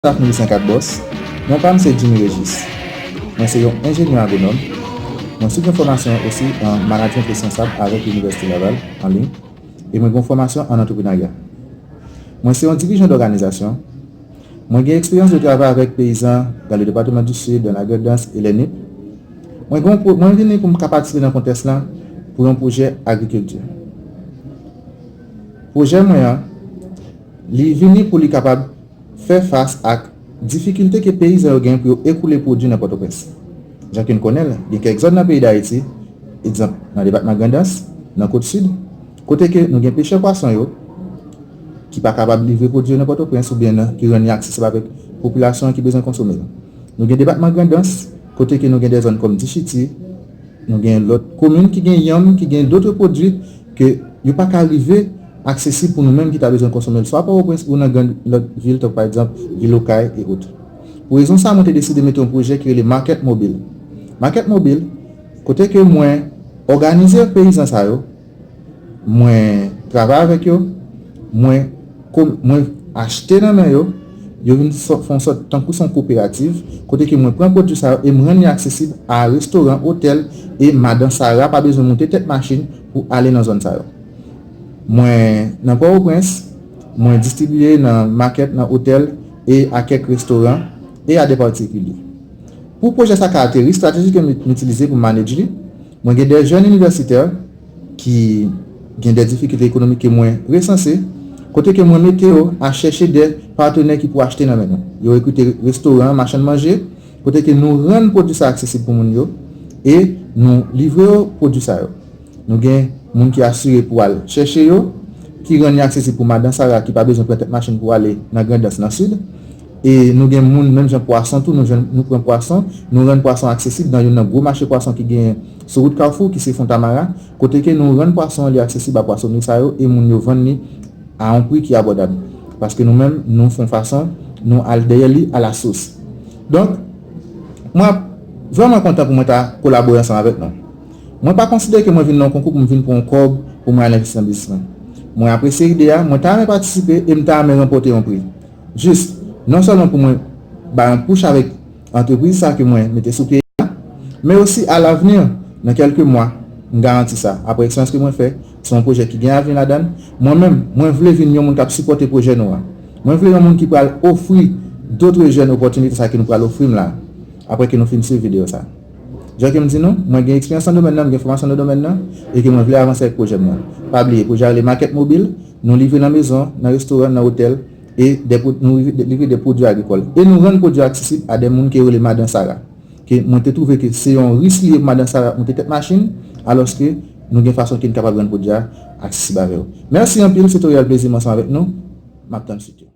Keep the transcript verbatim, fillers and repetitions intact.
Staff Milisyen Kat Bòs. Non pa m se Jimmy Régis. Mwen se yon enjenyè agwonòm. Mwen swiv yon fòmasyon osi an management responsable avèk Linivèsite Laval an liy. E mwen gen yon fòmasyon an antreprenarya. Mwen se yon dirijan dòganizasyon. Mwen gen eksperyans de travay avèk peyizan dans le département du Sud, dans la Grandans e les Nippes. Mwen gen yon pwo-, mwen vini pou m ka patisipe nan kontès lan pou yon pwojè agrikilti. Pwojè mwen an, li vini pou li kapab fè fas ak difikilte ke peyizan yo gen pou yo ekoule pwodui nan Pòtoprens. Jan ke n konnen l, gen kèk zòn nan peyi Dayiti, egzanp, nan depatman Grandans, nan Kot Sid, kote ke nou gen pechè pwason yo ki pa kapab livre pwodui yo nan Pòtoprens oubyen nan, ki rann li aksesib avèk popilasyon an ki bezwen konsome l. Nou gen depatman Grandans, kote ke nou gen de zòn kòm Dichiti, nou gen lòt komin ki gen yanm, ki gen dòt pwodui ke yo pa ka rive aksesib pou nou menm ki ta bezwen konsome l, swa Pòtoprens ou nan gran lòt vil, tankou pa egzanp, vil Okay e òt. Pou rezon sa, mwen te deside mete yon pwojè ki rele Market Mobile. Market Mobile, kote ke mwen òganize peyizan sa yo, mwen travay avèk yo, mwen, mwen achte nan men yo, yo vin fè yon sòt tankou se yon koperativ, kote ke mwen pran pwodui sa yo e m rann li aksesib a restoran, otèl, e madan Sara pa bezwen moute tèt machin pou ale nan zòn sa yo. Mwen nan Pòtoprens, mwen distribiye nan makèt, nan otèl e a kèk restoran e a de patikilye. Pou pwojè sa ka ateri, estrateji ke m itilize pou manage li, mwen gen de jèn inivèsitè ki gen de difikilte ekonomik ke mwen resanse, kote ke mwen mete yo a chèche de patnè ki pou achte nan men nou. Yo rekrite restoran, machann manje, kote ke nou rann pwodui sa aksesib pou moun yo e nou livre yo pwodui sa yo. Nou gen moun ki asire pou al chèche yo, ki rann li aksesib pou madan Sara ki pa bezwen pran tèt machin pou ale nan Grandans, nan Sid. E nou gen moun, menm jan pwason tou, nou jwenn, nou pran pwason, nou rann pwason aksesib nan youn nan gwo mache pwason ki genyen sou wout Kafou, ki se Fontamara, kote ke nou rann pwason an li aksesib a pwasonnri sa yo e moun yo vann li a yon pri ki abòdab. Paske nou menm, nou fè yon fason, nou al dèyè li a la sous. Donk, mwen vrèman kontan pou mwen ta kolabore ansanm avèk nou. Mwen pa konsidere ke mwen vin nan yon konkou pou m vin pran yon kòb pou mwen al envesti nan biznis mwen. Mwen apresye ide a, mwen ta renmen patisipe e m ta renmen ranpòte yon pri. Jis, non sèlman pou mwen bay yon pouch avèk antrepriz sa ke mwen mete sou pye a, men osi alavni, nan kèlke mwa, m garanti sa, apre eksperyans ke mwen fè, se yon pwojè ki gen avni ladan l, mwen menm, mwen vle vin yon moun k ap sipòte pwojè nou an. Mwen vle yon moun ki pral ofri dòt jèn opòtinite sa ke nou pral ofri m la, apre ke nou fin swiv videyo sa. Jan ke m di nou, mwen gen eksperyans nan domèn nan, m gen fòmasyon nan domèn nan, e ke mwen vle avanse avèk pwojè m nan. Pa bliye, pwojè a rele Makèt Mobil, nou livre nan mezon, nan restoran, nan otèl, e de pwo-, nou livre de pwodui agrikòl. E nou rann pwodui aksesib a de moun ke yo rele Madan Sara. Ke mwen te twouve ke se yon risk li ye pou Madan Sara moute tèt machin, alòske nou gen fason ke n kapab rann pwodui a aksesib avè yo. Mèsi anpil, se te yon reyèl plezi m ansanm avèk nou. M ap tann swit yo.